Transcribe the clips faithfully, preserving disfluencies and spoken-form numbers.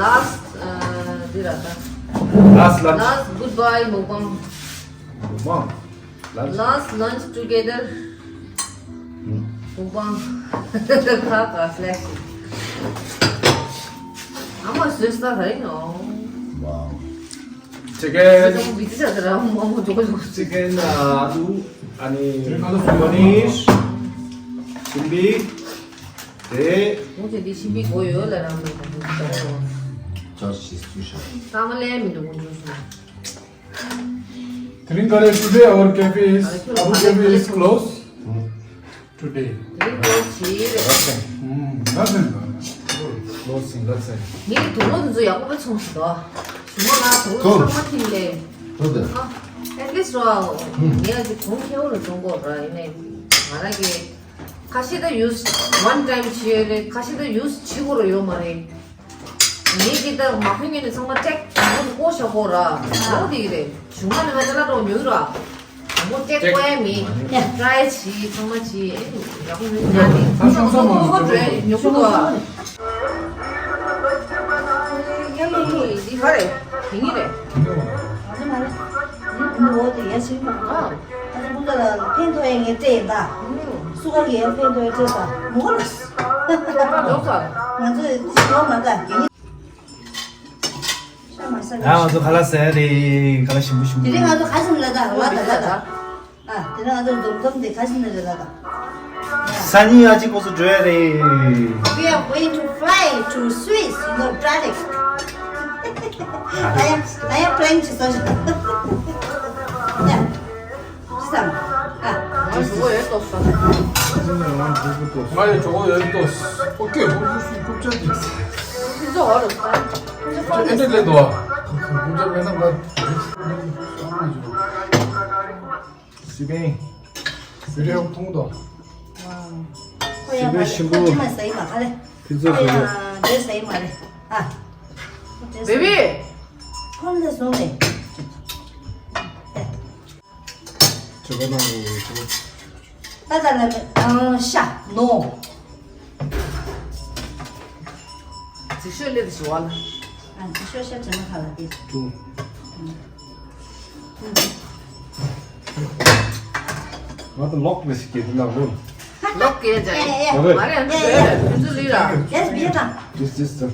last last འདི་ར་ད། Last lunch. Last goodbye mukbang. Mukbang. Lunch. Last lunch together. Mukbang. ཁ་ཁ་flash. ཨ་མ་བཟོས་ས་ར་ཡིན་ནོ། Wow. Chicken. མི་ཚེ་ཆགས་ས་ར་མོ་མོ་འཇོག་འཇོག Chicken, ཨ་ལུ། ཨ་ནི་ཁ་ལོ་སུ་པ་ནིར། ཤིང་པི། དེ། ཁོང་ཚོས་འདི་ཤིང་པི་གོ་ཡོད་ལ་རང་མི་འདུག Just she's too shy. ཀ་མ་ལས་མི་འདུག་ཁོང་ཚོ་སུ། དེ་རིང་ག་རེ། Today our cafe is, our cafe is closed. Today. དེ་རིང་གོ་ཞིག་རེད། ལགས་སེ། ཨུམ། ལགས་སེ། ལགས་སེ། ངས་དུག་ལོག་འདི་ཚོ་ཡག་པོ་ཚོང་ཞིག་འདུག་གཞུག་མ་ལ་དུག་ལོག་ཚང་མ་ཐིམ་ལེ། ཐུབ་དེ། ཨ། at least རོ། ངས་ཨ་ཅིག་གོང་ཁེ་བོ་རུ་གཏོང་གོ་ར་ཡིན་ནའི། ང་རང་གི་ཁ་ཤས་ད་use one time བྱེད་ཡོད་རེད། ཁ་ཤས་ད་use བྱེད་དགོས་ར་ཡོད་མ་རེད། ངས་ཀྱི་ད་མ་ཕན་ངས་ནས་ཚང་མ་ཀྲེག་དང་པོ་བཀོག་བཞག་གོ་ར། འོ་དེ་ཡིན་རེད། གཞུག་མ་ནས་ང་ཅ་ལག་འགྲོ་ཉོས་ར། དང་པོ་ཀྲེག་བཀོག་ཡ་མེད། try བྱེད་ཚང་མ་བྱེད། ཡག་པོ་མེད་ཉག་ནི། ད་ཤོང་ས་མ་ཉོ་གོ་ཉོ་གོ་ཉོ་གོ་འདུག་ཨ། ཡ་ཡ་ཡ། འདི་ག་རེད། དེ་ཉིད་རེད། ང་ཚོ་མ་རེད། འོ་དེ་ཡ་ཕྱིར་མ། ཨ། ཨ་ནི་ཀུན་དགའ་ལ་ཕན་ཐོགས་ཡས་ངས་སྤྲད་ཡིན་ད། སུ་ག་གིས་ཡ་ཕན་ཐོགས་ཡས་སྤྲད་ད། མོ་ལ། ང་ཚོས་འདི་ཞིག་ཡོང་མ་དགའ་གི། ཤ་མ་ཟ་ཡ། ང་ཚོ་ཁ་ལག་ཟ་ཡ་རེད། ཁ་ལག་ཞིམ་པོ་ཞིམ་པོ། དེ་རིང་ང་ཚོ་ཁ་ཞིམ་ལ་ད་ལ་ད་ལ་ད། ཨ། དེ་རིང་ང་ཚོ་འཛོམས་འཛོམས་དེ་ཁ་ཞིམ་ལ་རེད་ལ་ད། སང་ཉིན་ཨ་ཅེ་ཁོ་ཚོ་འགྲོ་ཡ་རེད། We are going to fly to Swiss, you know, driving. ད་ཡ་ད་ཡ་plane ཅིག་བཟོ་ཞིག་ཡ། ཅི་བསམ། ཨ། ང་ཞོགས་ཡོད་ཏོ་ས། ང་ཡི་ཇོ་བོ་ཡོད་ཏོ། ཨོ་ཀེ། ཧོ་ཧོ་སུ་ཀུབ་ཅན་དེ། ཁྱེད་ཚོ་ཧོ་རུ་ས། ཁྱེད་ཚོ་ཧོ་རུ་ས། ཨེ་འདྲ་ལེ་དོ། ཀུབ་ཅན་མེད་ན་ང་། སི་པན། བི་ཌི་ཡོ་མཐོང་དོ། ཁོ་ཡང་སི་པན་ཞིམ་པོ། ཁོ་ཅི་མ་ཟ་ཡི་མ་ཁ་ལེ། ཁྱེད་ཚོ་ཁོ་ཟ་ཡི་མ། ཡང་འདྲེ་ཟ་ཡི་མ་རེད། ཨ། འདྲེ་ཟ་ཡི་མ། བེ་བི། ཁོང་ལ་སོང་ནས། ཨེ། ཆོ་ག་ནང་ལ་ཆོ་ག་ད་ད་ལ་ཨང་ཤ་ནོ། ཅིག་ཤོས་སླེབས་ཤི་བ་ལ། ཨ་ཅིག་ཤོས་ཤ་དྲི་མ་ཁ་ལ་དེ། ང་ད་ལོག་ལ་ཞིག་གེ་དེ་ལ་རུ། ལོག་གེ་ཇ། ཨེ་ཨེ། མ་རེད་ཨ་ནི་ཨེ་ཨེ། ཁྱོད་ཚོ་ལུས་ར། Yes, beer time. This, this, sir.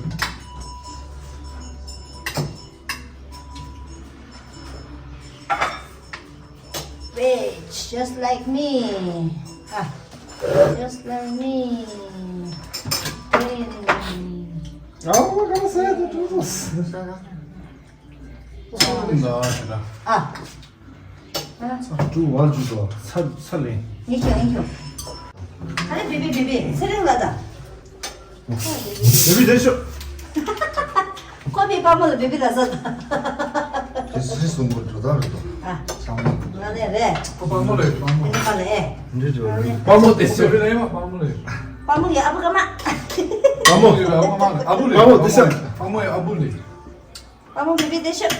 Bitch, just like me. Ah, just like me. Hey. Oh, I'm gonna say the truth. Ah. Ah. Two, one, two, go. Sa, sa le. Thank you, thank you. Are, baby, baby. Sitting like that. བེ་བི་དེ་ཤོག་ཁོ་པའི་པ་མོ་ལ་བེ་བི་ལ་ཟ་ད། དེ་སི་སུང་གོ་འགྲོ་སྟངས་རེད་དོ། ཨ། ཚང་མ། ང་ལས་རེད། ཁོ་པ་མོ་ལས་པ་མོ། ཨ་ནི་པ་ལས་ཨེ། འདི་འདྲ་རེད། པ་མོ་དེ་ཤོག་བེ་བི་ལ་ཡ་མ་པ་མོ་ལས། པ་མོ་ཡ་ཨ་བུ་ཀ་མ། པ་མོ། ཨ་བུ་ལས། པ་མོ་དེ་ཤོག་པ་མོ་ཡ་ཨ་བུ་ལས། པ་མོ་བེ་བི་དེ་ཤོག་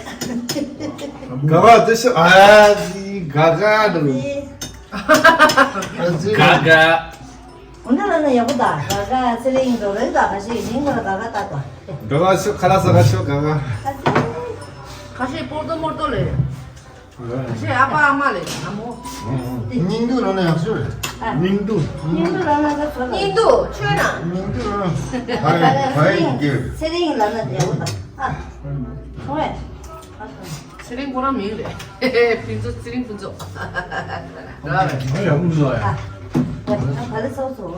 ག་བ་དེ་ཤོག་ཨ་ཙི་ག་ག་འདུག་ཨ་ཙི། ག་ག་འོ་ན་ལ་ན་ཡག་པོ་ད། ག་ག་ཚེ་རིང་འགྲོ་རེད་ད། ག་ཤེད་ཡིན་གོ་ལ་ག་ག་ད་ད། ག་ག་ཤོག་ཁ་ལག་ཟ་ག་ཤོག་ག་ག་ཁ་ཤས་པོར་ཏོ་མོར་ཏོ་ལས། ཞེས་ཨ་ཕ་ཨ་མ་ལས་ཨ་མོ། སྙིང་སྡུག་ལ་ན་ཡག་ཤོས་རེད། སྙིང་སྡུག་སྙིང་སྡུག་ལ་ན་ད་ཚོ་ལ། སྙིང་སྡུག་ཆོས་ན། སྙིང་སྡུག་ལ་ན་བའི་བའི་གི། ཚེ་རིང་ལ་ན་དེ་འོ་ད། ཨ། ཁོང་ཨེ། ཚེ་རིང་ཁོ་རང་མིང་རེད། ཕུན་ཚོགས། ཚེ་རིང་ཕུན་ཚོགས། ར་རེད། ང་ཡག་པོ་འདུག་ཨ། ཨ། ད་ལེ་ཚོགས་ཚོགས།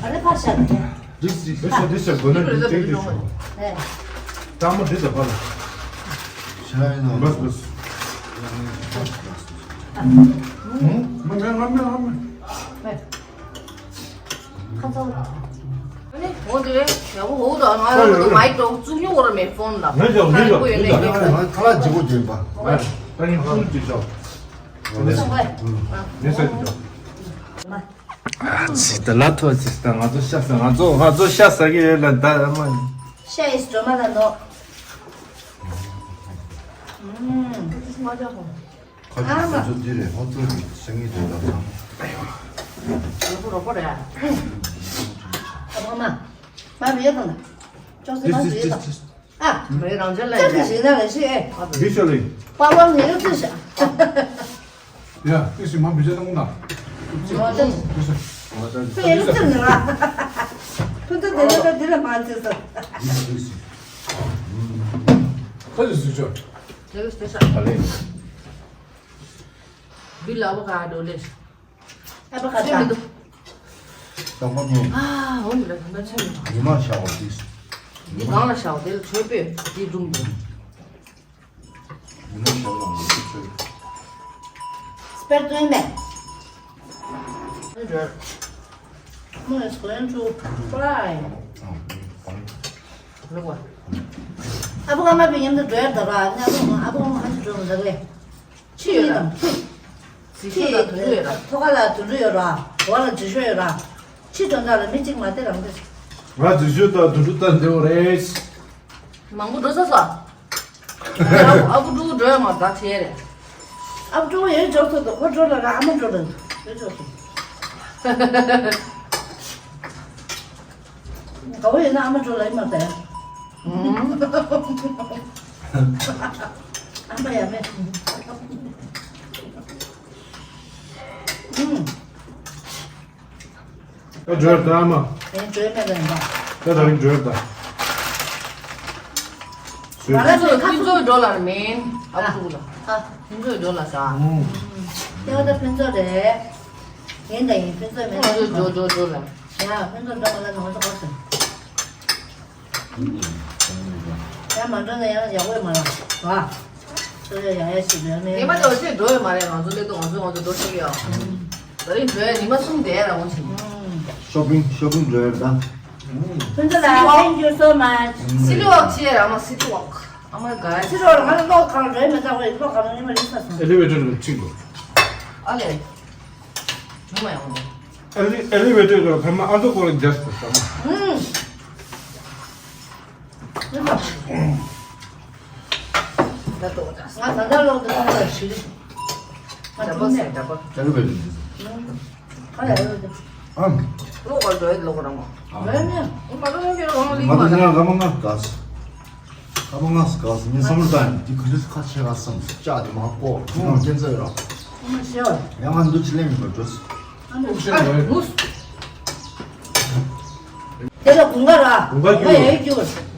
ཨ་ལེ་ཕར་བཞག་ནས། This, this, this, this is gonna be dangerous. ཨེ། སྐྲ་མོ་འདི་ལ་ཕར་ལ། ཤ་ཡིན་ནོ། Bas, bas. ཨ། ཧུམ། ང་མེད་ང་མེད་ང་མེད། ཨེ། ཁ་ཚ་བོ། ཨ་ནི་འོ་དེ་ཡག་པོ་འོ་ད་ང་རང་ཚོ་མའིག་དེ་བཙུགས་མྱོང་བོར་མེད་ཕོན་ལ། ང་ཡག་མི་ཡག་མི་ཡག་ཁ་ལ་ཇི་གོ་ཇི་པ། ད་ནི་ཕུལ་ཇི་ཆོག་ངས་ཟ་གི་འདུག་ཨ་ཙི་ད་ལ་ཐོ་ཙི་ད་ང་ཚོ་ཤ་ཟ། ང་ཚོ་ང་ཚོ་ཤ་ཟ་གི་ཡོད་ལ་ད་ཨ་མ། ཤ་ཡིས་སྒྲོལ་མ་ལ་ནོ། ཁ་ཅིག་ཁ་ཅིག་འདི་རེད། ཧོ་ཚོ་གི་སེང་གེ་དེ་ལ་ཚང་། རོགས་པོ་རོགས་པོ་རེད། ཨ་མ་མ་མ་མི་ཡོད་དང་། ཅོག་ཙེ་མ་མི་ཡོད་དང་། ཨ། མི་རང་ཅན་ལ་ཡིན། ཅག་གི་ཞིག་ན་ལ་ཞིག་ཨེ། འདི་ཤོ་ལེ། པ་པ་ནི་ཡོད་ཚུལ་ཤ། ཡ། ཏི་ཞིག་མ་བུ་ཅག་ཏང་ད། ཏི་ཞིག་ཏི་ཡོད་ཚུལ་ནི་ལ། ཕུན་ཚོགས་དེ་ལ་ད་འདི་ལ་མ་ཚེ་ས། ཁ་ཅིག་སུ་ཆོ། དེ་ལ་སྟེ་ཤ། ད་ལེ། བི་ལ་བ་ག་འགྲོ་ལེ། ཨ་པ་ཁ་ཆོད་མི་ད། འདུག་ད་མ་ཉོ། ཨ་འོ་འདི་ལ་ད་ཆོད་མི་འདུག་ཉི་མ་ཤར་བ་དེ། འདི་གང་ལ་ཤར་བ་དེ་ལ་ཆོད་པས་དེ་སྒྲུང་འདུག་ཉི་མ་ཤར་བ་ལ་ཆོད། སྤེར་སྟོན་མེད། མོས་གོན་ཆུ་པའི། ལུག་པ། ཨ་པ་ཨ་མ་བི་མཉམ་དུ་འགྲོ་ཡ་ད་ར། ཨ་པ་ཨ་པ་ཨ་མ་ཨ་ཅི་འགྲོ་མི་ད་གས། ཆུ་ཡོད་དམ། ཆུ། ཆུ་ཡོད་དམ། དུད་འགྲོ་ཡོད་ར། ཐོག་ཁ་ལ་དུད་འགྲོ་ཡོད་ར། འོག་ལ་རྫི་ཤོ་ཡོད་ར། ཆུ་དོན་དག་ལ་མི་གཅིག་མ་སྟེར་རང་སྟེར། ང་རྫི་ཤོ་དང་དུད་འགྲོ་ལྟ་འདྲ་བོ་རེད། མང་པོ་འགྲོ་ས་སོ། ཨ་བུ་ཕྲུ་གུ་འགྲོ་ཡ་མ་ད་བྱས་རེད། ཨ་བུ་ཕྲུ་གུ་ཡོད་འཇོག་ཐུབ་འདུག་ཁོ་འགྲོ་ལ་ར་ཨ་མ་འགྲོ་ལ་ཡོད་འཇོག་ཐུབ། དགའ་བོ་ཡིན་ན་ཨ་མ་འགྲོ་ལ་ཡིན་མ་ད་ཡ། ཨ་མ་ཡ་མེད། ཨ་འགྲོ་ཡ་ད་ཨ་མ། ཨེ་འགྲོ་ཡ་མེད་ལ་ཡིན་པ། ད་ད་རིང་འགྲོ་ཡ་ད། ང་ལ་ཚོ་ཁ་ཚོ་འགྲོ་ལ་མིན། ཨ་ཕྲུ་གུ་ལ། ཨ། ཕུན་ཚོགས་འགྲོ་ལ་ཟ། ཨུམ། ལྟེ་བ་ད་ཕུན་ཚོགས་རེད། ཡིན་ད་ཡིན་ཕུན་ཚོགས་མེད་ན་ཡིན། འགྲོ་འགྲོ་འགྲོ་ལ། ཡ་ཕུན་ཚོགས་འགྲོ་མ་ལ་ནང་ཚོ་གོ་སོང་། ཡ་མ་འགྲོ་ན་ཡང་ཡག་པོ་མ་ལ། བ། སོ་ཡ་ཡ་ཡ་ཞིག་ཡོད་ནས། ཉི་མ་དེ་འོ་ཅེ་འགྲོ་ཡོད་མ་རེད། ང་ཚོ་སླེབས་དུས་ང་ཚོ་ང་ཚོ་འགྲོ་ཤེས་ཀྱི་ཡོད། ད་རིང་འགྲོ་ཡ་ཉི་མ་གསུམ་དེ་ར་འོང་ཞིག་ཤོ་པིང་ཤོ་པིང་འགྲོ་ཡ་ད། ཕུན་ཚོགས་ལགས། Thank you so much. City walk བྱེད་ཡ་ར་མ། City walk. Oh my god. City walk ང་ལ་གློག་གང་རེད་མི་འདྲ་བའི་གློག་གང་རེད་མ་རེད་ས་སོང་། ཨེ་ལི་ཝེ་ཊར་གཅིག་འགྲོ། ཨ་ལེ། ཉུང་མ་ཡོང་། ཨེ་ལི་ཨེ་ལི་ཝེ་ཊར་གི་ཕ་མ་ཨ་མདོ་སྐོར་རྒྱབ་སོང་ས་མ། ཨུམ། ང་ད་ལྟ་ལོག་ཏུ་ཐོག་ལ་ཞིག་ང་ཐུག་ནས། ཨེ་ལི་ཝེ་ཊར་འདི། ཨ་ལེ་ཨེ་ལི་ཝེ་ཊར། ཨམ། ལོག་ག་འགྲོ་ཡི་ལོག་རང་མ། ཨ། ལོག་ནས། ཨོ་མ་ལོག་ཡོང་གི་རང་ལིང་མ་ང་ད་ང་ང་མ་ང་དགའ་སོང་། ཀ་པ་ང་སྐལ་སི་མི་སམ་མར་ཊའིམ་འདི་ག་འདྲ་ཁ་ཆེ་ག་བསམ་སོང་། ལྕགས་དེ་མ་ཀོ་ཁྱི་ནང་ཁྱེད་ཚོ་ཡོད་ར། ཨ་མ་ཤེས་བ། ཡང་ང་འདུ་ཅི་ལེན་མི་འགྲོ་སོང་། ཨ་མ་ཤེས་བ། དེ་ལ་དགུན་ཁ་ར། དགུན་ཁ་ཡོད་རྒྱུ། དགུན་ཁ་ཡོད་རྒྱུ།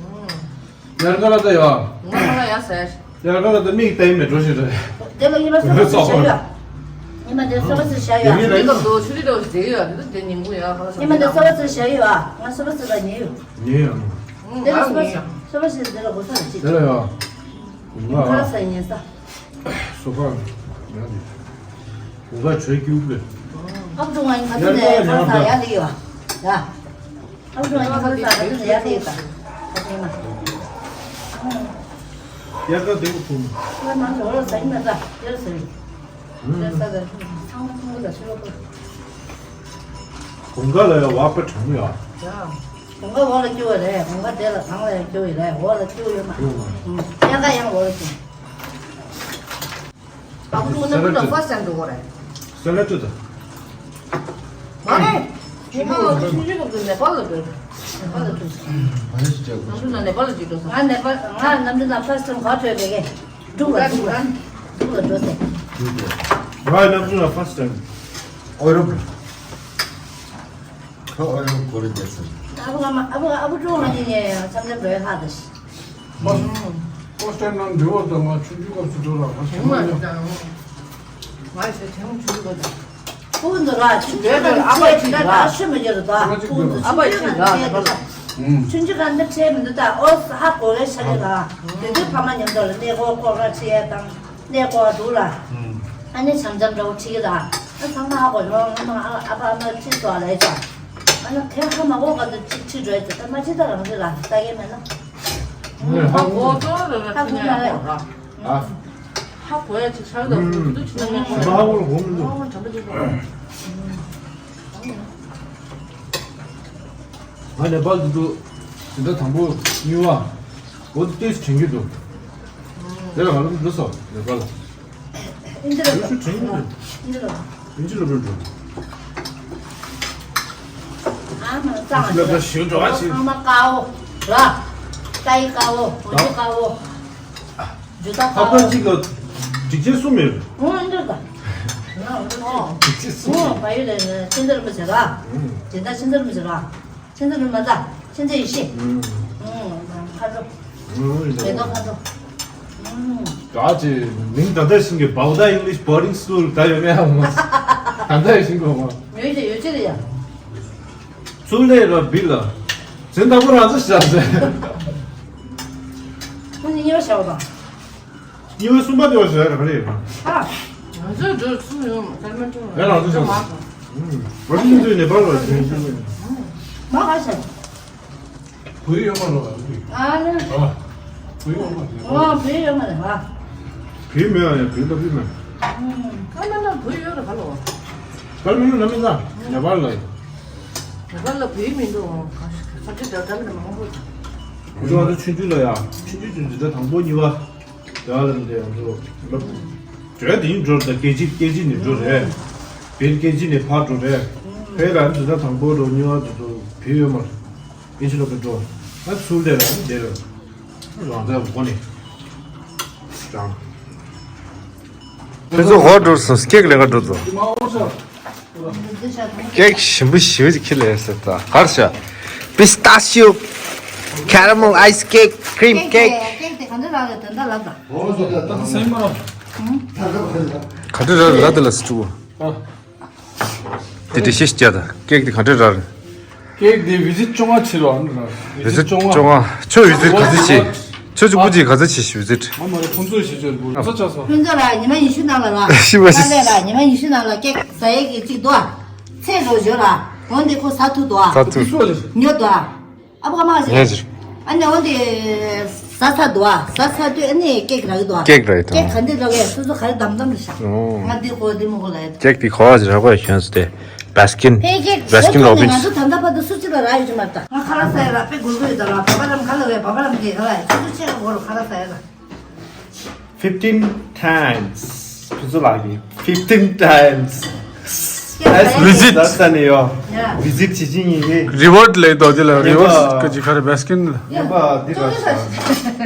ཡར་ཁ་ལ་ད་ཡོད། དགུན་ཁ་ལ་ཡ་ཟེར། ཡར་ཁ་ལ་ད་མིག་ལྟ་ཡི་མེད་འགྲོ་ཞིག་རེད། དེ་ལ་ཉི་མ་གསར་པ་ཞིག་བཞག་ཡོད། ཉི་མ་དེ་གསར་པ་ཞིག་བཞག་ཡོད། དེ་ནི་སྐབས་སུ་ཆུ་ལི་འདྲ་བོ་ཞིག་བསྡད་ཡོད། དེ་ཉིན་གུང་ཡར་ཁ་ལ་ཉི་མ་དེ་གསར་པ་ཞིག་བཞག་ཡོད། ང་གསར་པ་ཞིག་ལ་ཉལ་ཡོད། ཉལ་ཡོད། ཨང་། དེ་ལ་གསར་པ་ཞིག་གསར་པ་ཞིག་དེ་ལ་གོ་ས་རེད་ཅིག་དེ་ལ་ཡོད། ཁ་ལ་ས་ཉལ་ས། སོ་ཕ་ཡང་དེ། གོ་ཁ་བྱོས་སྐྱུག་པས། ཨ་ཁུ་ང་ཡིན་ཁ་ཐུག་ནས་ཁ་ལ་ས་ཡར་སླེབས་ཡོད། ཡ། ཨ་ཁུ་ང་ཡིན་ཁ་ལ་ས་ཁ་ཐུག་ནས་ཡར་སླེབས་ཡོད་ད། ཁ་ཐུག་ན། ཡར་ཁ་དེ་གོ་ཐུག་ནས། ང་ང་ཚོ་འོ་ལ་ས་ཡིན་ན་ད་དེ་ལ་ས་ཡིན། དེ་ལ་ས་ད་ཚང་མ་ཚང་མ་ད་ཤི་ལོ་ཀ། གོང་ཁ་ལ་ཡ་བག་པ་གྲང་ཡ། ཡ། གོང་ཁ་འོག་ལ་སྐྱུག་པ་རེད། གོང་ཁ་དེ་ལ་གང་ལ་ཡང་སྐྱུག་ཡོད་རེད། འོག་ལ་སྐྱུག་ཡོད་མ་རེད། ཡང་ཁ་ཡང་འོག་ལ་སྐྱུག་ཨ་ཁུ་ནི་ཕུ་ཏོ་ཕར་སེང་འགྲོ་གོ་རེད། སེ་ལེ་ཏི་ད། མ་རེད། ཁྱེད་མ་ལ་ཆུང་ཆུང་གི་ནེ་པཱལ་ལ་འགྲོ། ནེ་པཱལ་ལ་འགྲོ། ང་ཚོ་ནེ་པཱལ་ལ་ཅིག་འགྲོ་སོང་། ང་ནེ་པཱལ་ང་ནམ་རྒྱུན་ན་ཕར་སེང་ག་འགྲོ་བས་གས། འགྲོ་བ་འགྲོ་བ་འགྲོ་བ་འགྲོ་ཟེར། Why not you first time? ཨོ་རོ། ཁ་ཨོ་རོ་གོ་རེ་རྒྱལ་སོང་། ཨ་བ་ཨ་མ་ཨ་བ་ཨ་བུ་ཀྲུང་ང་ཉེ་ཉེ་ཡང་འཆམ་འཆམ་འགྲོ་ཡ་ལྷག་ད་ཤི། First time ནང་འབྲི་བ་དང་ང་ཆུང་ཆུང་སྐབས་སུ་འགྲོ་ལ་ང་ཆུང་མ་ཡང་། ང་ཞེ་ཆུང་ཆུང་སྐབས་དང་། ཕུག་འདི་ར་ཆུང་ཆུང་ལ་ཨ་ཕ་ཅིག་ལ་ཤི་མི་རྒྱུ་རེད་ད། ཕུག་འདི་ཨ་ཕ་ཅིག་ལ་ཆུང་ཆུང་ལ་ཆེ་མི་འདུག་ད། ཨོ་ཧ་གོ་རེ་ཤ་རེ་ར། དེ་དུས་ཕ་མ་མཉམ་དུ་ལ་གནས་སྐོར་སྐོར་ར་ཁྲིད་ཡ་དང་གནས་སྐོར་འདུག་ར། ཨ་ནི་འཆམ་འཆམ་འདྲ་བོ་ཁྲིད་ཀྱི་ར། ཨ་ཚང་མ་ཧ་གོ་ཡོང་ང་ཨ་ཕ་ཨ་མ་ཁྲིད་སོ་ལས་ཀྱང་། ཨ་ནི་ཁེ་ཧ་མ་གོ་ག་དུ་ཁྲིད་ཁྲིད་འགྲོ་ཡ་ཚེ་ད་མ་ཁྲིད་ད་རང་ཁྲིད་ར་ལྟ་གི་མེད་ན། ཧ་གོ་ཚོ་ར་ལ་ཁྲིད་ཉན་ཡོང་ར། ཧ་གོ་ཡ་ཅིག་ཆགས་འདུག་ཧ་གོ་ཡ་ཅིག་ཧ་གོ་མི་འདུག་ཧ་གོ་འདྲ་པོ་ཅིག་ང་ནེ་པཱལ་དུ་འདུག་དེ་འདྲ་དང་པོ་གཉིས་པ་འོ་དེ་ཏོག་ཙམ་དྲན་གྱི་འདུག་དེ་ལ་ང་རང་འགྲོ་སོང་ནེ་པཱལ་ལ། ཨིན་ཇི་ལ་འགྲོ། ཨིན་ཇི་ལ་འགྲོ། ཨིན་ཇི་ལ་འགྲོ། ཨ་མ་ཙང་ཨིན་ཇི་ལ་ཞིག་འགྲོ་བ་ཞིག་ཨ་མ་དཀར་པོ་ར། ཏའི་དཀར་པོ། འོ་ཇུ་དཀར་པོ། ཇུ་ཏ་ཨ་ཕ་གཅིག་ལ་སྒྲིག་ཆས་གསུམ་ཡོད། ཨོ་འདི་ལྟ། སྒྲིག་ཆས་གསུམ། ཨོ་བ་ཡོད་ལས་ལས་ཆེན་ཏེ་རིན་པོ་ཆེ་ར། ཇི་ལྟ་ཆེན་ཏེ་རིན་པོ་ཆེ་ར། ཆེན་ཏེ་རིན་མ་ལྟ། ཆེན་ཏེ་ཡེ་ཤེས། ཨོ་མཁའ་འགྲོ། མེ་ཏོག་མཁའ་འགྲོ། ཨོ། ད་ཅི་མིང་ད་ལྟ་ཤིང་གི་Bauda English Boarding School ད་ཡོད་མེད་ཨ་མ། ད་ལྟ་ཡོད་ཤིང་གོ་མ། ཡོད་ཅེ་ཡོད་ཅེ་རེད་ཡ། ཚུལ་ལས་ར་བིལ་ལ། ཟིན་ད་པོ་རང་ཚོ་བཞག་ཟེར། ཁོང་གཉིས་གཉིས་པ་བྱ་བ་དང་། གཉིས་པ་གསུམ་པ་དེ་བ་བྱ་ཡ་ར་ག་རེ་ཡོད་པ། ཨ། ང་ཚོའི་འགྲོ་ཚུལ་ཡོང་མ་ཁར་མ་ཁྲོ་ཡ་རང་ཚོ་བྱ་བ། ཨུམ། བ་ཤིང་ཏུ་ནེ་པཱལ་བ་ཤིང་ཏུ། མ་ག་ཤ། བུ་ཡོད་མ་རོ་བ། ཨ་ནི། ཨ། བུ་ཡོད་མ་རེད། ཨ་བུ་ཡོད་མ་རེད་བ། བུ་མེད་ཨ་ཡ་བུ་ལ་བུ་མེད། ཨུམ། ཁ་ན་ན་བུ་ཡོད་ར་ག་ལོ། ག་ལ་མི་ཡོད་ན་མི་ཟ། ནེ་པཱལ་ལ་ཡོད། ནེ་པཱལ་ལ་བུ་མི་འདུག་ཁ་ཁ་ཅིག་འདྲ་འདྲ་མི་འདུག་མང་པོ། ང་ཚོ་ཆུང་ཆུང་ལ་ཡ་ཆུང་ཆུང་ཆུང་འདི་འདྲ་དང་པོ་གཉིས་པ། དེ་བ་ལ་འདི་ང་ཚོ་ལབ། བྲོས་དེ་ཡིན་འགྲོ་ད་ཀེ་ཇི་ཀེ་ཇི་ནས་འགྲོ་རེད། བེར་ཀེ་ཇི་ནས་ཕར་འགྲོ་རེད། ཕེ་ལ་འདི་འདྲ་དང་པོ་འགྲོ་གཉིས་པ་འདི་ཚོ་བེ་ཡོད་མ་རེད། ཨིན་ཇི་ལོ་པེ་འགྲོ། ང་ཚུར་ལས་རང་འདིར། རང་ཚ་སྒོ་ནས། ཀྲང་། ཁྱོད་ཚོ་ཧོ་འགྲོ་སོང་ཀེག་ལེན་ག་འགྲོ་ཚོ། ཀེག་ཞིམ་པོ་ཞིམ་པོ་ཅིག་ཁྱེར་ལས་ཟེར་ད་གར་ཤ། Pistachio caramel ice cake cream cake. ཀེག་དེ་ག་འདྲ་རག་ལས་དོན་དག་ལབ་ད། ག་འདྲ་རག་ལས་ལ་སི་ཅུ། དེ་འདྲ་ཤེས་བྱ་དང་ཀེག་དེ་ག་འདྲ་རག་ལས། ཀེག་དེ་བི་ཟིཊ་བཅོ་ལྔ་བྱེད་རོགས་ཨ་ནི་ར། བི་ཟིཊ་བཅོ་ལྔ། ཁྱོད་བི་ཟིཊ་ག་ཚོད་བྱེད། ཁྱོད་གཅིག་པུ་གཅིག་ག་ཚོད་བྱེད་བི་ཟིཊ། ཨ་མ་རེ་ཁོང་ཚོས་བྱེད་ཆོག་གོ་ཚོ་ཆ་སོ། ཁྱོད་ཚོ་ར་ཉི་མ་ཉི་ཤུ་ནང་ལ་ར། ཤི་བ་ཤི། ལ་ལས་ར་ཉི་མ་ཉི་ཤུ་ནང་ལ་ཀེག་ཟ་ཡས་ཀྱི་གཅིག་འདུག་ཨ། ཚེ་རོ་བཞོ་ར། འོན་ཏེ་ཁོ་ཟ་ཐུབ་འདུག་ཨ། ཟ་ཐུབ། ཉོ་འདུག་ཨ། ཨ་ཕོ་ཁ་མ་ཟེར། ཡ་ཟེར། ཨ་ནི་འོན་ཏེ་ཟ་ཚར་འདུག་ཨ། ཟ་ཚར་དུས་ཨ་ནི་ཀེག་རག་གི་འདུག་ཨ། ཀེག་རག་གི་འདུག་ཀེག་ག་འདི་རག་གི་སོ་སོ་ག་རེ་དམ་དམ་རེད་ཤག་ཨོ། ང་འདི་གོ་འདི་མོ་གོ་ལ་ཡ། ཀེག་དེ་ག་བ་ཟེར་རག་པ་ཡ་ཁྱོད་ཚོ་དེ། Baskin Baskin Robbins། ང་ཚོ་ད་ལྟ་བར་དུ་སུ་གཅིག་ལ་རག་ཡོད་ཀྱི་མ་རེད་ད། ང་ཁ་ལག་ཟ་ཡ་ལ་དཔེ་དགོས་ཀྱི་ཡོད་ད་ལ། བ་བ་ལམ་ག་ལ་བས་བ་བ་ལམ་གྱི་ག་ལ་ཡ་ཁྱོད་ཚོ་ཆེ་ག་གོ་ལ་ཁ་ལག་ཟ་ཡ་ལ། Fifteen times. ཁྱོད་ཚོ་ལ་གི་fifteen times. Visit. ད་ནི་ཡོ། Visit བྱེད་ཀྱི་ཡིན་གི། Reward ལས་དོ་དེ་ལ་reward ག་ཅི་ཁ་རེ་Baskin ལ། ཉན་པ་འདི་ར་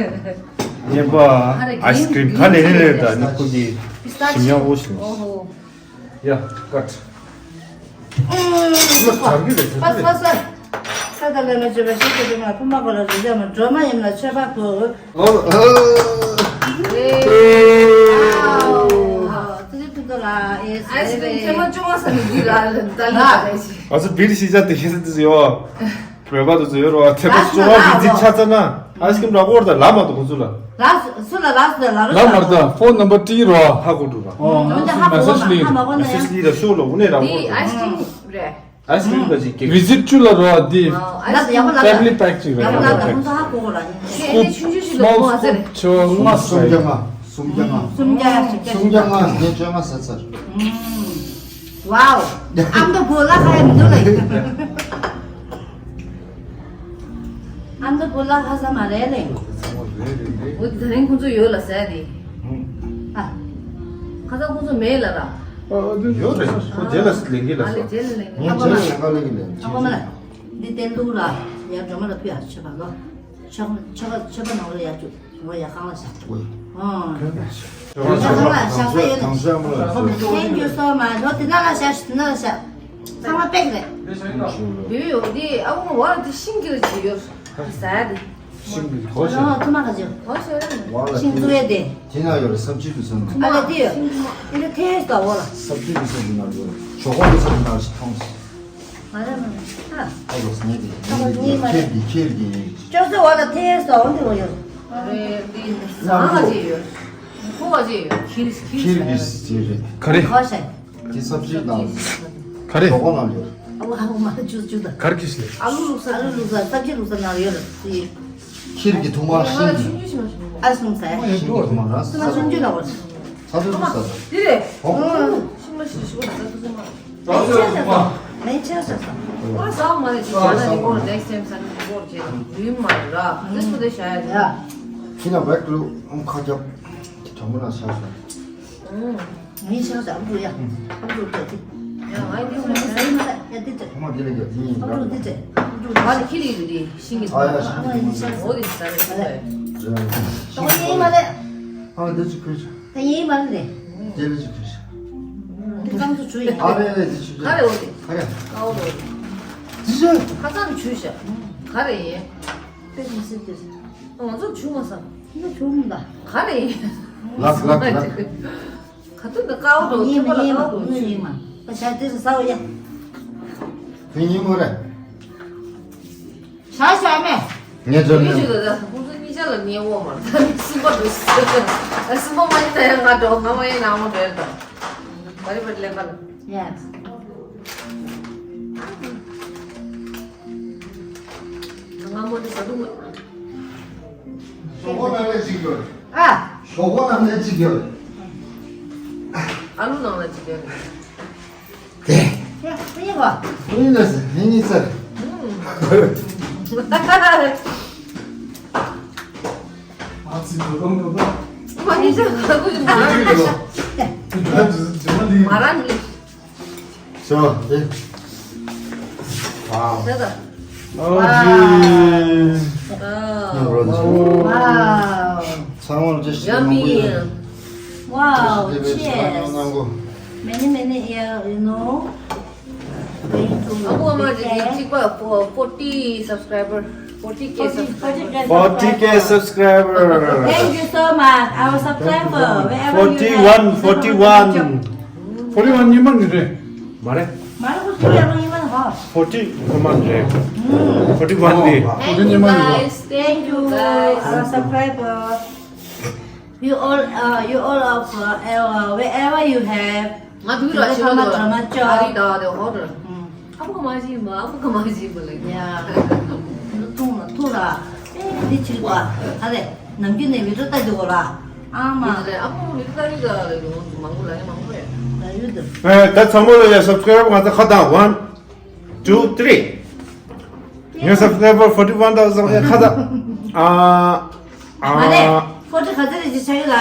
ཉན་པ་ice cream ཁ་ནས་ནས་རེད་ད་ནི་ཁོ་གི་ཞིམ་ཉམས་འོ་ཞིམ། Yeah, cut. ཕ་ཕ་ཕ། ས་ད་ལ་ན་ཅོ་བ་ཤི་ཏེ་དུ་མ་ཕུ་མ་གོ་ལ་རི་ལ་མ་འགྲོ་མ་ཡིན་ལ་ཆོས་པ་ཕུ། ཨོ་ཨོ། ཨ་ཙི་ཏུ་ཏུ་ལ་ཨེ་ཨའི་སི་ཀྲིམ་ཐེངས་མ་བཅོ་ལྔ་ས་ནི་འདི་ལ་ལ་ད་ལ་ད་ཞི། ཨ་ཙི་བིར་ཤི་ཅ་དེ་ཤི་ས་ཏི་ཡོ། བོད་པ་དུ་ཚོ་ཡོད་རོ་ཐེ་པ་ཅོ་བ་བི་ཛི་ཆ་ཚ་ན་ཨའི་སི་ཀྲིམ་ར་གོར་ད་ལ་མ་དུ་ཁོ་ཚོ་ལ། ལ་སུ་ལ་ལ་སུ་ལ་ར་ལ་མར་ད་ཕོན་ནམ་བར་ཏི་རོ། ཧ་གོ་འགྲོ་ར། ཨོ་ཧ་གོ་མ་གོ་ན་ཧ་མ་གོ་ན་ཡང་། ལི་ར་ཤོ་ལོ་ཨུ་ནེ་ར་གོར་ད། ཨའི་སི་ཀྲིམ་རེད། ཨའི་སི་ཀྲིམ་ག་ཅིག་ཀེག་བི་ཛིཊ་ཆུ་ལ་རོ་ཨ་དི། ཨའི་སི་ཀྲིམ་ཡག་པོ་ལ་ཕེ་མི་ལི་པེག་ཅིག་རེད། ཡག་པོ་ལ་ད་ཁོང་ཚོ་ཧ་གོ་གོ་ར། ཁེ་ནི་ཆུང་ཆུང་ཞིག་ལ་མོ་ཨ་ཟེར། སུམ་བརྒྱ་ལྔ། སུམ་བརྒྱ་ལྔ། སུམ་བརྒྱ་བཞི་བརྒྱ། སུམ་བརྒྱ་ལྔ་བཞི་བརྒྱ་བཅོ་ལྔ་ཟ་ཚར། ཝའོ། ཨ་མདོ་བོ་ལ་ཁ་ཡ་མི་འདུག་ལ། ཨ་མདོ་བོ་ལ་ཧ་ས་མ་རེད་ལེ། འོ་དེ་ད་རིང་ཁོང་ཚོ་ཡོད་ལ་ཟ་ཡ་དེ། ཨ། ཁ་ས་ཁོང་ཚོ་མེད་ལ་ར། ཡོད་རེད། ཁོ་རྗེས་ལ་ལེན་གི་ལ་ཨ་ལེ་སོ། རྗེས་ལ་ལེན་གི། ངས་རྗེས་ལ་ལེན་ག་ལེན་གི་ལེན། ཨ་ཁོ་མ་ལ། འདི་ཏན་ཏུ་ར། ཡ་སྒྲོལ་མ་ལ་ཕུལ་ཡ་ཆོས་པ་ལོ། ཆོས་ཆོས་ཆོས་པ་ནང་ལ་ཡ་བཅུག་འོ་ཡ་ཁང་ལ་བཞག་ཨོ་ཡ། ཁང་ལ་བཞག་ས་ཡོད་ན། Thank you so much. འོ་དེ་ན་ལ་བཞག་དེ་ན་ལ་བཞག་ཚང་མ་པེག་རེད། ཡོད་ཡོད་དེ་ཨ་ཁུ་བ་དེ་ཤིང་གི་ལ་ཅི་ཡོད། དེ་ཟ་ཡ་དེ། ཤིང་གི་གོ་ཤིང་། ཨོ་ཐུ་མ་ག་ཅི། གོ་ཤིང་རེད། ཤིང་བཙུགས་ཡ་དེ། དེ་ན་ཡོད་རེད། སབ་ཇི་དུ་སོང་། ཨ་ལ་དེ་ཡོད། དེ་ལ་ཐེ་ཡོད་ད་འོ་ལ། སབ་ཇི་དུ་སོང་དེ་ན་ཡོད་རེད། ཞོག་ཁོག་དུ་སོང་དེ་ན་ཞིག་ཐོངས། ང་རང་ང་ཨ། ཨ་ལོ་སྙེ་དེ་ཨ་ལོ་སྙེ་མ་ཁེར་གི་ཁེར་གི། ཅོ་ཙེ་འོ་ལ་ཐེ་ཡོད་ད་འོ་འདི་འོ་ཡོད། རེད་དེ་ཟ་ང་ཅི་ཡོད། ཁོ་བ་ཅི་ཡོད། ཁིར་ཁིར་ཁེར་གི་ཟ་ཡ་ཟེར་རེད། ག་རེ། ཁོ་ཤ། དེ་སབ་ཇི་དང་། ག་རེ། ཞོག་ཁོག་ནང་ཡོད། ཨ་ལ་ཧ་མ་ཅུ་ཅུ་ད། གར་གྱིས་ཟེར། ཨ་ལུ་བླུགས་ས། ཨ་ལུ་བླུགས་ས་སབ་ཇི་བླུགས་ས་ནང་ཡོད་རེད། ཁིར་གྱི་ཐུག་མ་ཤིང་གི། ཨ་སུང་ས་ཡ། ཤིང་གི་ཐུག་མ་ར་ས་ས་ཆུང་ཆུང་ལ་བར། ས་ཐུག་ས་ས། འདི་རེད། ཨོ། ཤིང་ལ་ཤིང་ཤིང་ལ་ས་ཐུག་ས་མ། མེ་ཆེ་ས་ས། མེ་ཆེ་ས་ས། ཨོ་ས་མ་རེད་ཅི་ཆ་ན་ནི་ཀོར་next time ས་ནི་ཀོར་ཅེ་རུས་མ་ར། འདི་སུ་དེ་ཤ་ཡ་རེད། ཁྱི་ན་བེག་ལུ་ཁ་རྒྱབ། དྲང་མོ་ན་ཤ་ས། ངའི་ཤ་ཟ་ཨ་འབྲུ་ཡ། ཨ་འབྲུ་ཏོ་ཏི། ཡ་ང་འདི་ཚོ་ཟ་ཡི་མ་རེད་ཡ་འདི་ཏི། ཨ་མ་འདི་ལ་ཡ་འདི་ཡིན་ཨ་འབྲུ་ཏི་ཏི། ཨ་འབྲུ་ང་ལ་ཁྱི་རིགས་རེད་ཤིང་གི། ཨ་ཡ་ཤིང་གི། ཨ་ཡ་ཤིང་གི། འོ་དེ་ཟ་རེད་ཟ་རེད། ད་ཡིན་མ་རེད། ཨ་འདི་ཅི་ཁུར་ཤ། ད་ཡིན་མ་རེད། འདི་ལ་ཅི་ཁུར་ཤ། འདི་རྐང་ཚོ་བྱུ་ཡ། ཨ་རེད་རེད་འདི་ཆུ་ཤ། ག་རེ་འོ་དེ། ག་རེ། ཨ་འོ་རེད། འདི་ཤ། ཁ་སང་བྱུ་ཤ། ག་རེ་ཡིན། དཔེ་མི་སྲིད་དེ། ང་ཚོ་བྱུ་མ་ས། འདི་བྱུ་མ་ད། ག་རེ་ཡིན། ལགས་ལགས་ལགས། ག་དུས་ད་ཀའོ་འགྲོ་ཉིན་མ་ཉིན་མ་ཉིན་མ་ཉིན་མ་ད་ཞག་དེ་རུ་ཟ་བ་ཡ། དེ་ཉིན་མོ་རེད། ཞག་ཞག་མེད། ངས་འགྲོ་ངས་ནས། ཞུ་ད་ད་ཁོང་ཚོ་གཉིས་ཆ་ལ་ངས་འོ་མ་ད་སུན་པ་འགྲོ་སྲིད། སུན་པ་མ་ཡིན་ད་ཡང་ང་འགྲོ་ང་མ་ཡིན་ན་འོ་འགྲོ་ཡ་ད། བ་རི་བ་རི་ལེན་པ་ལ། ཡ། ང་མོ་དེ་ཟ་འདུག་ཞོག་ཁོག་ནང་ལ་གཅིག་ཡོད། ཨ། ཞོག་ཁོག་ནང་ལ་གཅིག་ཡོད། ཨ་ལུ་ནང་ལ་གཅིག་ཡོད། དེ། ཡ་ཡ་བ། ཡིན་ལ་ཟེར་ཡིན་ཡིན་ཟེར། ཨ་ཙི་དོ་དོ་དོ་དོ། ཁོ་གཉིས་ཆ་ག་གུ་ཡིན་པ། ཨ་ཙི་དོ་དོ། མ་ར་ནི། ཤོ་དེ། ཝའོ། ཤ་ད། ཨོ་ཇི། ཨ། ཨོ་ཇི། ཝའོ། ཚང་མར་བཀྲ་ཤིས་བདེ་ལེགས་གནང་གོ། ཡ་མི། ཝའོ། བཀྲ་ཤིས་བདེ་ལེགས་ཆེ། གནང་གོ། Many many year, you know, going to ཨ་ཁུ་ཨ་མ་ཅིག་གིས་Japan. གཅིག་པ་forty subscriber, forty K subscriber. Forty K subscriber. Thank you so much, our subscriber, wherever you have. Forty-one, forty-one. Forty-one ཉི་མ་ནི་རེད། མ་རེད། མ་རེད་ཁོ་ཚོ་ཡར་ལངས་ཉི་མ་ནི་ཧ། Forty ཉི་མ་ནི་རེད། Forty-one ནི། Thank you guys, thank you guys, our subscriber. You all, uh, you all of, uh, uh, wherever you have. ང་དུས་ར་ཆེ་བ་ལ་ཨ་རི་ད་དེ་ཧོ་ཏེལ། ཨ་ཕོ་མ་ཞིག་མ་ཨ་ཕོ་ག་མ་ཞིག་མ་ལ་ཡ། ཐུང་ལ་ཐུང་ལ་ཨེ་འདི་ཆིག་པ་ཨ་རེ་ནམ་རྒྱུན་ནས་མི་འགྲོ་ལྟ་རྒྱུ་གོ་ལ་ཨ་མ། ཨ་ཕོ་མི་འགྲོ་ལྟ་རྒྱུ་ག་ལ་ཡོང་མང་པོ་ལ་ཡ་མང་པོ་རེད། ད་ཡོད་དོ། ཨེ་ད་ཚང་མ་ལ་ཡ་སབ་སི་ཀ་རའིབ་ང་ཚོ་ཁ་བཏང་ཝན། Two, three. ངའི་སབ་སི་ཀ་རའི་བར་ཕོར་ཊི་ཝན་ཐའུ་ཟེན་ཁ་ཚ། ཨ། ཨ། མ་རེད། ཕོར་ཊི་ག་ཚོད་རེད་ཅེས་བྱ་ཡོད་ལ།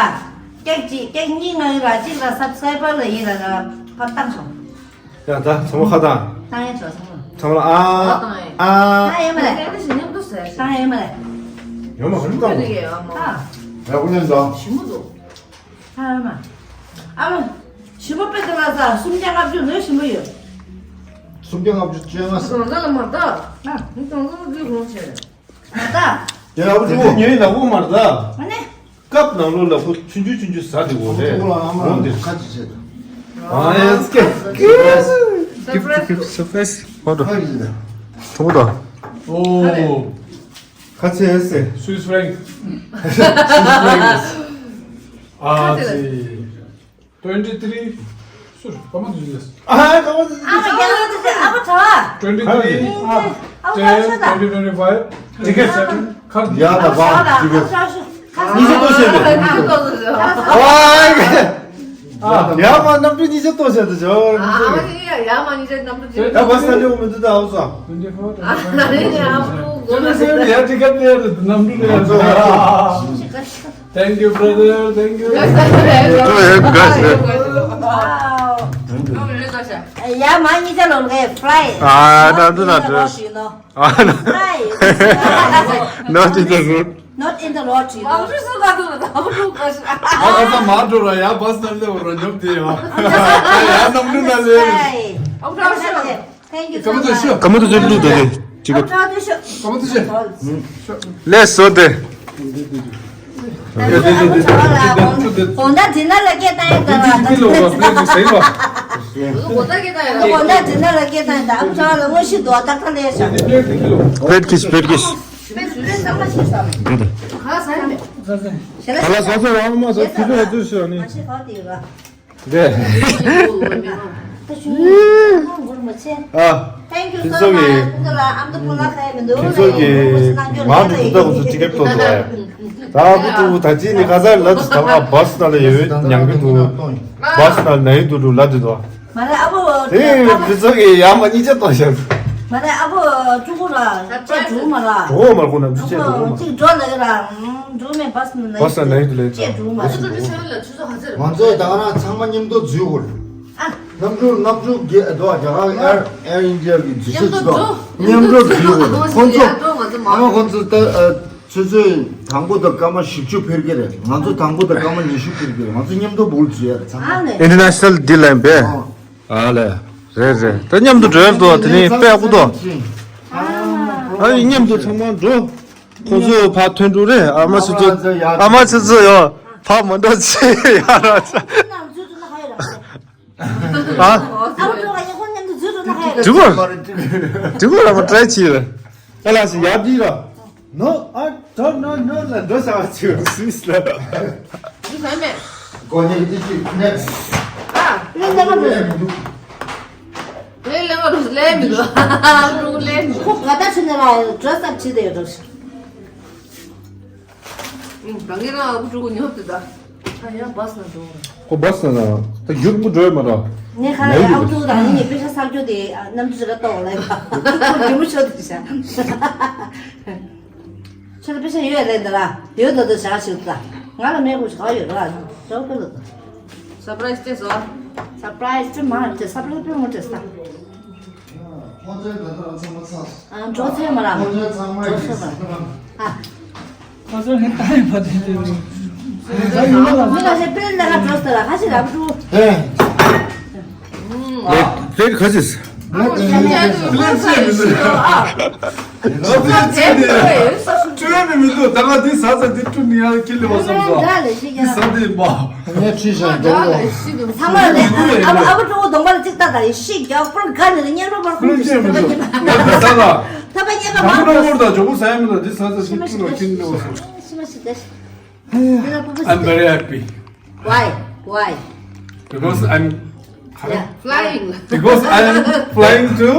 ཀེག་གཅིག་ཀེག་གཉིས་ང་ཡོད་ལ་གཅིག་ལ་སབ་སི་ཀ་རའི་བར་ལ་ཡིན་ལ་ལ་ཕར་བཏང་ཤོག་ཡ་ད་ཚང་མ་ཁ་བཏང་། བཏང་ཡ་ཆོག་ཚང་མ། ཚང་མ་ཨ། ཨ། བཏང་ཡ་མ་རེད། བཏང་ཡ་མ་རེད། ཡོད་མ་ག་རེ་བཏང་། ཨ། ཡག་པོ་ཉན་དང་། ཞིམ་པོ་འདུག་ཨ་མ། ཨ་མ། ཞིམ་པོ་དཔེ་དེ་ལ་ཟ་སུམ་བརྒྱ་ལྔ་བཅུ་ལོས་ཞིམ་པོ་ཡོད། སུམ་བརྒྱ་ལྔ་བཅུ་བཅོ་ལྔ་ཟ། གང་ཟག་ལ་མ་ལྟ། ཨ། མི་གང་ཟག་ལ་དེ་རོང་ཆེ། མ་ལྟ། དེ་ལ་བུ་ཆུ་ཉོས་ལ་བུ་མ་ལྟ། ཨ་ནི། ཀབ་ནང་ལོགས་ལ་བུ་ཆུང་ཆུང་ཆུང་ཆུང་ཟ་དེ་འོ་རེད། རོང་དེ་ཁ་ཅིག་བྱེད་དང་། ཨ་ཡ་སྐད། Keep, keep surprise. Hold on. ཁ་ཅིག་ཟ། ཁྲོ་མོ་དང་། ཨོ། ཁ་ཆེ་ཟེར། Swiss franc. Swiss franc. ཨ་ཙི། Twenty three. སུ་རེད། ཀ་མ་དུ་ཇི་ལེས། ཨ་ཀ་མ་དུ་ཇི། ཨ་མ་རྒྱལ་ལ་དུ་ཇི་ཨ་མ་གྲྭ། Twenty three. ཨ་ཨ་ten, twenty twenty five. Ticket. Card. ཡ་ད་བ། Ticket. ཉི་ཤུ་ཏོ་བྱས་ཏེ། ཨ་ཡ་མ་གནམ་གྲུ་ཉི་ཤུ་ཏོ་བྱས་ཏེ་ཇོ། ཨ་ཡ་མ་ཉི་ཤུ་གནམ་གྲུ་ཇི། ད་བ་ས་ལེ་འོ་མི་འདུག་ད་འོ་སོ། Twenty four. ཨ་ན་རེ་ཨ་མ་གྲུ་གོ་ན། ཡ་ticket ལེ་གནམ་གྲུ་ལེ། Thank you, brother. Thank you. Go ahead, guys. Wow. ཡ་མ་ཉི་ཤུ་ལོ་ངའི་flight. ཨ་ད་དུ་ད་དུ། ཨ་ན། Flight. No, it doesn't. Not in the lottery. མང་ཤོས་སུ་ག་དུ་ལ་ད་བུ་ཀ་ཤ། ཨ་ཨ་ད་མ་འགྲོ་ར་ཡ་བ་སི་ནང་ལེ་འོ་ར་ཉོབ་དེ་ཡ། ཡ་ནམ་རྒྱུན་ན་ལེ། Hey. ཨོ་ཀྲ་ཤ། Thank you so much. ཀ་མ་དུ་ཅི་ལུ་དོ་དེ་ཅི་ག་ཀ་མ་དུ་ཅི། ཀ་མ་དུ་ཅི། ལེ་སོ་དེ། དགོང་དག་ཌི་ནར་ལ་སྐད་བཏང་ཡོད་ད་བ། དགོང་དག་ཌི་ནར་ལ་སྐད་བཏང་ཡོད་ད། ཨ་ཁུ་ཆ་ལ་དངོས་གཞི་འདུག་ད་ད་ལས་ཤ། པེད་ཀིས་པེད་ཀིས། ད་ལ་ཟ་ཟ་རང་མ་ཟ་ཁུ་ཆ་ལ་ཚུར་ཤོག་ནི། དེ། ཨ། Thank you so much. ཁྱེད་ཚོ་གིས་ཁྱེད་ཚོ་གིས་ང་འདི་ད་ཁོ་ཚོ་ཅི་སྐད་ཐོག་ཏུ་ད་ད་ཅི་ནི་ཁ་སར་ལ་ད་ང་བ་སི་ད་ལ་ཡོད་ཉང་གི་འདུག་བ་སི་ད་ལ་ན་ཡི་འདུག་འདུག་ལ་འདི་དོ། མ་རེད་ཨ་བོ། དེ་ཁྱེད་ཚོ་གིས་ཡ་མ་གཉིས་ཆ་གཏོང་ཤག་མ་རེད་ཨ་བོ་ཕྲུ་གུ་ལ་ཅེ་འགྲོ་མ་ར། འགྲོ་མ་ཁོ་ན་འདི་ཆེ་འགྲོ་མ། ཅིག་འགྲོ་ལ་གི་ར། འགྲོ་མེད་བ་སི་ན་བ་སི་ན་ཡི་འདུག་ལ་ཅེ་འགྲོ་མ་ར། ང་ཚོ་ད་ག་རང་ཚང་མ་མཉམ་དུ་འཛུལ་དགོས། ཨ། གནམ་གྲུ་གནམ་གྲུ་གི་དོ་རྒྱ་གར་ཨེར་ཨེར་ཨིན་ཌི་ཡ་གི་འཛུལ་ས་ཅིག་དང་མཉམ་དུ་འཛུལ་དགོས། ཁོང་ཚོ་ཨ་མ་ཁོང་ཚོ་ད་ཨ་ཆུ་ཚོད་དང་པོ་དང་སྐར་མ་བཞི་བཅུ་ཕེབས་ཀྱི་རེད། ང་ཚོ་དང་པོ་དང་སྐར་མ་ཉི་ཤུ་ཕེབས་ཀྱི་རེད། ང་ཚོ་མཉམ་དུ་འབུལ་འཛུལ་ཡ་རེད་ཚང་མ། ཨིན་ཊར་ནེ་ཤ་ནལ་ཌི་ལན་པས། ཨ་ལས། རེད་རེད། ད་མཉམ་དུ་འགྲོ་ཡ་འདུག་དེ་ནས་དཔེ་ཡག་པོ་འདུག་ཨ་ཡི་མཉམ་དུ་ཚང་མ་འགྲོ། ཁོ་ཚོ་ཕར་ཐོན་འགྲོ་རེད། ཨ་མ་ཆུ་ཚོད་ཨ་མ་ཆུ་ཚོད་ཡོ་ཕར་མ་འགྲོ་ཆེ་ཡ་ར་ཆ། ཨ། འགྲིག་གོ་འགྲིག་གོ་ར་མ་ཊ་རའི་བྱེད་ར། ཨ་ལ་ཞིག་ཡར་འགྲིག་ར། No, I don't know, no ལ་འགྲོ་བྱ་བ་ཆེ་བ་སུས་ལ། འདི་ཟ་མེད། གོ་ཉེ་འདི་ཅིག next. ཨ། ལས་ལས་མ་འགྲོ། ལས་ལས་མ་འགྲོ་ལས་མི་འགྲོ། ལས་མི་འགྲོ། ཁོ་ག་ད་ཕྱིན་ནས་ལ་dress up བྱེད་དེ་ཡོད་འགྲོ། ཨུ། ད་ངེད་རང་ཨ་ཁུ་ཕྲུ་གུ་ཉོབ་དེ་ད། ཨ་ཡ་བ་སི་ན་འགྲོ། ཁོ་བ་སི་ན་ད་རྒྱུག་པོ་འགྲོ་ཡ་མ་ར། ངས་ཁ་ལ་ཡ་ཨ་ཁུ་ཕྲུ་གུ་དང་ངེད་པེ་ཤ་སར་རྒྱུ་དེ་གནམ་གྲུ་ཞིག་ག་གཏོང་ལ་ཡ། ཁོ་རྒྱུ་མོ་ཤོར་དེ་ཤ། ཁྱོད་ལ་པེ་ཤ་ཡོད་ལས་འདི་ལ་ཡོད་ད་དུ་བྱ་ཞིག་ད། ང་ལ་མེད་དགོས་ཤིག་ག་ཡོད་ར་ཡོད་ཀྱི་ལ་ད། སར་པ་རའི་ཛི་སྤྲད་སོང་། སར་པ་རའི་ཛི་སྤྲད་མ་སྤྲད་སར་པ་རའི་ཛི་སྤྲད་མ་སྤྲད་ས། ཨ་འགྲོ་ཚེ་མ་ར། འགྲོ་ཚེ་མ་ར། ཨ། ཁོ་ཚོ་ངའི་ཏང་ཡོད་པ་དེ་དེ་རེད། མི་ལ་ཞེ་པེ་ལ་ག་འགྲོ་ས་ར་ཁ་ཤས་ར་བུ་ཧེ། ལེགས་ལེགས་ཁ་ཅིས། ལེགས་ལེགས་ལེགས་ལེགས། ཀྲུའུ་མི་མི་འདུག་ད་ག་འདི་ཟ་ཟ་འདི་ཀྲུའུ་ནི་ཡང་ཁྱི་ལི་བ་བསམ་སོ། འདི་ཟ་འདི་མ། ངས་ཁྲིད་བཞག་འགྲོ་གོ། ཚང་མ་ལས་ཨ་བུ་ཨ་བུ་ཀྲུང་གོ་གདོང་པ་ལ་གཅིག་ལྟ་ད་ཡི་ཤིག་རྒྱག་པར་དགའ་ནས་ཉན་རོགས་པར་ཁུར་ཅིག་ཐོབ་པ་ཉེས་པ། ང་འདི་ཟ་ལ། ཐོབ་པ་ཉེས་པ་མང་པོ། ཐོབ་པ་ཉེས་པ་མང་པོ་ད་ཇོ་བོ་ཟ་ཡ་མི་འདུག་འདི་ཟ་ཟ་འདི་ཀྲུའུ་ལ་ཁྱི་ལི་བ་བསམ། ཤི་མ་ཤི་ད་ཤི། འདི་ལ་ཕུ་ཕུ་ཤི། I'm very happy. Why? Why? Because I'm Yeah. Flying. Because I am flying to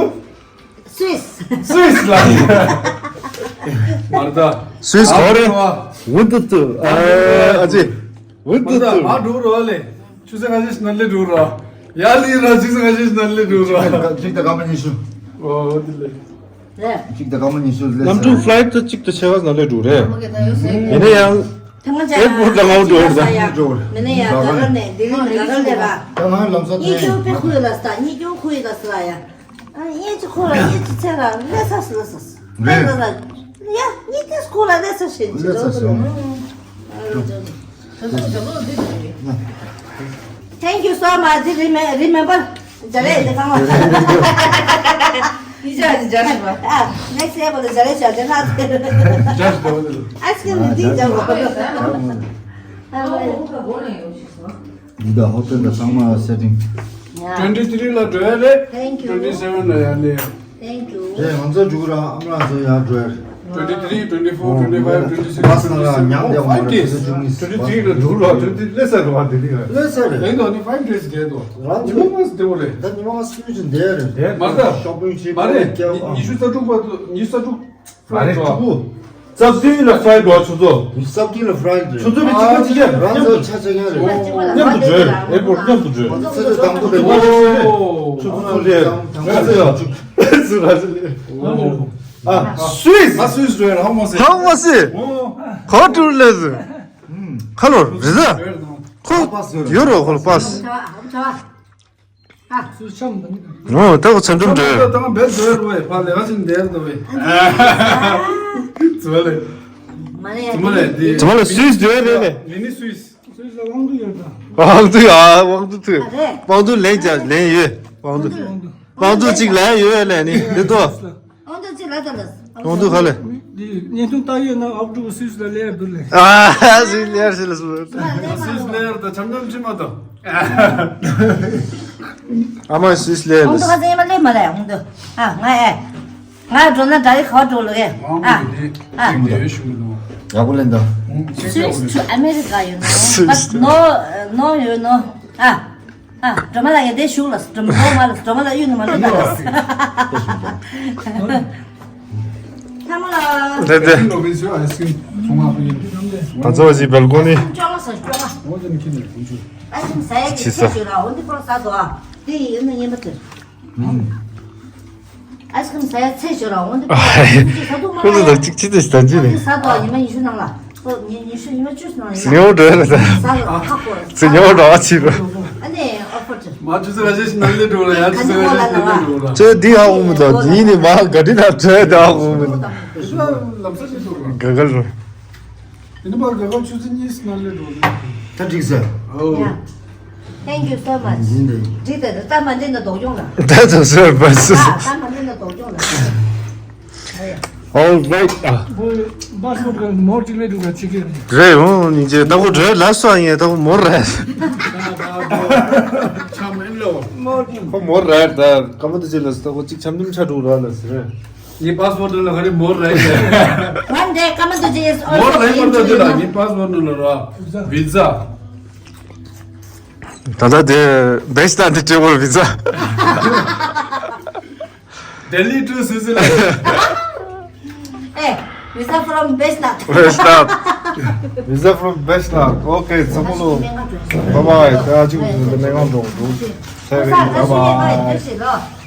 Swiss. Swiss ལ། མར་ད། Swiss ག་རེ། ཝུན་ཏུ་ཏུ། ཨ་ཅེ། ཝུན་ཏུ་ཏུ། མར་ད་མ་འགྲོ་རོགས་ལེ། ཆུ་ཚོད་ཁ་ཤས་ཤིག་ནང་ལེ་འགྲོ་རོགས། ཡ་ལི་ར་ཆུ་ཚོད་ཁ་ཤས་ཤིག་ནང་ལེ་འགྲོ་རོགས། གཅིག་དང་སྐར་མ་ཉི་ཤུ། ཨོ་དེ་ལེ། རེད། གཅིག་དང་སྐར་མ་ཉི་ཤུ་ལེ། གནམ་གྲུ་ཕ་ལའི་ཊི་གཅིག་ཏུ་ཆེ་བ་ནང་ལེ་འགྲོ་རེད། ཡིན་ན་ཡང་། ཐང་ཅ་ཨེར་པོར་ཊི་ལ་ང་འགྲོ་རེད། མི་ནི་ཡ་ག་ག་ནས་ལྡི་ལི་ནས་ག་ག་ལས་ར། ད་ང་ལམ་སང་ཐོན། གཉིས་ཀྱོ་པེ་ཁུ་ལ་ས་གཉིས་ཀྱོ་ཁུ་ལ་ས་ཡ། ཨ་ཡེ་ཅི་ཁོ་ལ་ཡེ་ཅི་ཚེ་ལ་ལས་ས་ལས་ས། རེད། ལས་ས་ཡ་གཉིས་ཀྱོ་ཁུ་ལ་ལས་ས་ཤེས་ཅི་ལས་ས་ལོ། ཟེར། Thank you so much. Remember. རྒྱ་རེད་དེ་གང་བ། ཡི་ཇ་ཡི་ཇ་ཞུ་བ། ཨ། next level རྒྱ་རེད་ཤག་དེ་ན། ཇ་ཞུ་བ། ice cream དེ་ཇ་བ། འདི་ད་ཧོ་ཊེལ་ད་ཚང་མ་སེ་ཊིང་། Twenty three ལ་འགྲོ་ཡ་རེད། Thank you. Twenty seven ལ་ཡ་ནས། Thank you. རེད་ང་ཚོ་འགྲོ་གི་ར་ཨ་མ་ལགས་ཚོ་ཡར་འགྲོ་ཡ་རེད། Twenty three, twenty four, twenty five, twenty six, bus ནང་ལ་མྱང་བསྡད་ཡོང་བ་རེད། Five days. Twenty three ལ་འགྲོ་ར་twenty ལས་ས་རེད་བ་དེ་ནི། ལས་ས་རེད། ལས་ནི་only five days བསྡད་དོ། རང་ཚོ་ཉི་མ་ཙམ་བསྡད་དགོས་རེད། ད་ཉི་མ་ང་སུ་ཅི་བསྡད་རེད། བསྡད་མ་ད། ཤོ་པིང་བྱེད་མ་རེད། ཉི་ཉི་ཤུ་རྩ་དྲུག་བར་དུ་ཉི་ཤུ་རྩ་དྲུག་མ་རེད། ཕ་ལའི་ཊི་ཕྲུ་གུ། རྩ་བདུན་ལ་ཕ་ལའི་ཊི་འགྲོ་ཆུ་ཚོད། རྩ་བདུན་ལ་ཕ་ལའི་ཊི་རེད། ཆུ་ཚོད་པའི་གཅིག་པ་གཅིག་རྒྱབ་མཉམ་དུ། རང་ཚོ་ཆ་ཆ་ཡ་རེད། མཉམ་དུ་འགྲོ། ཨེར་པོར་ཊི་མཉམ་དུ་འགྲོ། ཆུ་ཚོད་དང་པོ་རེད། ཆུ་ཚོད་རེད། ཆུ་ཚོད་ཡ། ཨ། སུད་སི། ཨ། སུད་སི་འགྲོ་ཡ་ཧ་མ་སི། ཧ་མ་སི། ཨོ། ག་པར་ལས། ཁ་ལོ་རི་ཟ། ཁོ་ཡོད་རོ་ཁོ་ལ་པཱ་སི། ཨོ་ད་གོ་ཚན་ཁྲོམ་འགྲོ། ད་ང་བེད་འགྲོ་རོ་བས་ཕ་ལེ་ག་ཅིན་དེར་འགྲོ་བས། ཙོ་ལེ། མ་རེད། ཙི་མ་ལ་འདི། ཙི་མ་ལ་སུས་འདོད་རེད་ལེ། མི་ནི་སུས། སུས་ལ་དབང་དུ་ཡོད་ད། དབང་དུ་ཡ་དབང་དུ་ཐུ། ཨ་རེད། དབང་དུ་ལེན་ཅག་ལེན་ཡོད། དབང་དུ། དབང་དུ་ཅིག་ལེན་ཡོད་ལེ་ནི་འདི་ཏོ། དབང་དུ་ཅིག་ལ་ད་ལ། དབང་དུ་ཧ་ལེ། འདི་བརྙན་ཐུང་ལྟ་ཡོད་ན་ཨབ་ཀྲུག་སུས་ལ་ལེར་འདུག་ལེ། ཨ་སུས་ལེར་སུས་ལ་སུ། སུས་ལེར་ད་ཆམ་ཆམ་ཁྲི་མ་དང་། ཨ་མ་སུས་ལེར་ལ། དབང་དུ་ཧ་ཟེ་མ་ལེ་མ་ལེ་དབང་དུ། ཨ་ང་ཨེ། ང་འགྲོ་ན་འདྲ་རི་ཁ་བ་འགྲོ་ལོ་གེ། ཨ། ཨ། ཡག་པོ་ལེན་ད། Swiss to America, you know. But no, no, you know. ཨ། ཨ། སྒྲོལ་མ་ལགས་ཡ་དེ་ཞུགས་ལ། སྒྲོལ་མ་ལགས་ཡ་དེ་ཞུགས་ལ། སྒྲོལ་མ་ལགས་གཡུག་ནས་མ་འགྲོ་ད། ཐ་མ་ལ། དེ་དེ། ང་ཚོ་ཅིག་བལ་ཀོ་ནི། ཅོ་ལ་ས་ཅོ་ལ། ཨ་ཅིག་ས་ཡ་གི་ཆི་ས། ཅོ་ལ་འོ་འདི་པོ་ས་དོ་ཨ། དེ་ཡིན་ན་ཉེན་པ་དེ། ཨ་ཁམ་ས་ཡ་ཚེ་ཤོར་ར་འོན་ཏེ། ཁོ་ཚོ་དང་གཅིག་ཅི་ཏེ་ཟ་རྒྱུ་རེད། ས་དོ་ཉི་མ་ཉི་ཤུ་ནང་ལ། ཁོ་ཉི་ཉི་ཤུ་ཉི་མ་བཅུ་ནང་ལ་ཡིན། ཉོ་འགྲོ་ལ་ས། ས་ལ་ཁ་ཁོ། ཚེ་ཉོ་འགྲོ་ཨ་ཆི་རོ། ཨ་ནེ་ཨོ་ཕོ་ཏི། མ་ཅུ་ཚེ་ར་ཤེ་ཤི་ནང་ལེ་འགྲོ་ལ་ཡ་ཅུ་ཚེ་ར་ཤེ་ཤི་ནང་ལེ་འགྲོ་ལ། ཅོ་འདི་ཧ་འུ་མི་དོ་འདི་ནི་མ་ག་འདི་ན་ཚོད་དོ་ཧ་འུ་མི་དོ། ལམ་ས་ཅི་འགྲོ་ལ། ག་ག་རུ། དེ་ནི་པར་དགའ་དགའ་ཆུ་ཚོད་གཉིས་སུ་ནང་ལས་འགྲོ་རེད། ད་འགྲིག་ས། ཨོ། ཡ། Thank you so much. ཡིན་དེ། འགྲིག་ད་ད་མ་འདི་ན་དོག་ཡོང་ལ། That's a surprise. ད་མ་འདི་ན་དོག་ཡོང་ལ། All right. ཨ། པ་སི་པོར་ག་མོར་ཅིག་ལས་འགྲོ་ག་ཅིག་གི་རེད། རེད་འོང་ཉིན་ཅེ་ད་ཁོ་རེད་ལ་སོ་ཡིན་ད་ཁོ་མོར་རེད། ཆམ་ཨེ་ལོ། ཁོ་མོར་རེད་ད་ཀ་མ་ཏི་ཅེ་ལ་སོ་ད་ཁོ་ཅིག་ཆམ་ནུམ་ཆ་འགྲོ་ར་ལ་སི་རེད། ངའི་པ་སི་པོར་ཊི་ནང་ལ་ག་རེ་མོར་རེད་ཟེར། One day ཀ་མ་ཏི་ཅེ་is also མོར་རེད་པར་ད་ཅི་ལ་ངའི་པ་སི་པོར་ཊི་ནང་ལ་ར་བི་ཛ། ད་ལྟ་དེ་བེ་སི་ཏ་འདི་སྤྲད་པར་བི་ཛ། Delhi to Switzerland. Hey, visa from Beshna. Beshna. Visa from Beshna. Okay, ཚང་མ་ལོ། Bye bye. ད་ཅིག་ནས་ང་འགྲོ་འགྲོ། Bye bye.